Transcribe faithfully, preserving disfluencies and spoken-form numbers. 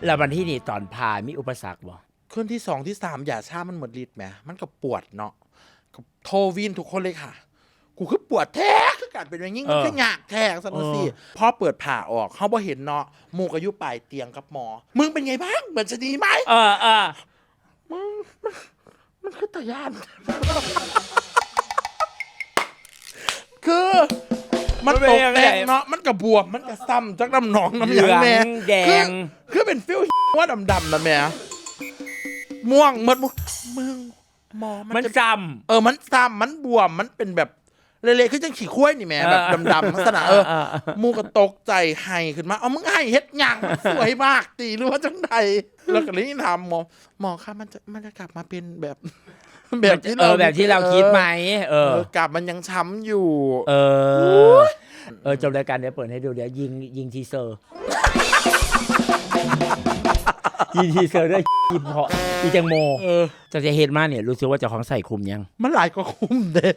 แล้ววันที่นี่ตอนผ่ามีอุปสรรคบ่ คืนที่สองที่สามยาชามันหมดฤทธิ์แหมมันก็ปวดเนาะก็โทรวีนทุกคนเลยค่ะ กูคือปวดแท้คือการเป็นแม่ยิ่ง เออ มันคือยากแท้สันว่าสิ เออ พอเปิดผ่าออกเขาบ่เห็นเนาะหมู่ก็อยู่ปลายเตียงกับหมอ มึงเป็นไงบ้างเหมือนชะนีไหม เออเออ มึงมันมันคือตาย่าน คือ มัน มันเป็น ตก ยังไง แต่งเนาะมันกระบวมมันกระซ้ำจักน้ำหนองน้ำหยังแม่ เหลืองแดง คือคือเป็นฟิลว่าดำๆนะแม่ม่วงหมดมึงมึงหมอ มั มัน นจะ ซ้ เออ มันซ้ำมันบวม มันเป็นแบบเละๆคือจังขี้ควายนี่แหม่ เออ แบบดำๆลักษณะเออ เออเออ หมู่ก็ตกใจไห้ขึ้นมา เอามึงไห้เฮ็ดหยังมันสวยมากตีหรือว่าจังใดแล้วก็เลยถามหมอ หมอคะมันจะมันจะกลับมาเป็นแบบ แบบที่ เออแบบที่เราคิดไหม เออ เออกลับมันยังช้ำอยู่ เออ เออจบรายการเดี๋ยวเปิดให้ดูเดี๋ยวยิงยิงทีเซอร์ ยิงทีเซอร์ด้วยอีพออีแตงโม เออ เจ้าจะเฮ็ดมาเนี่ยรู้สึกว่าเจ้าของใส่คุมยัง มันหลายกว่าคุมเด้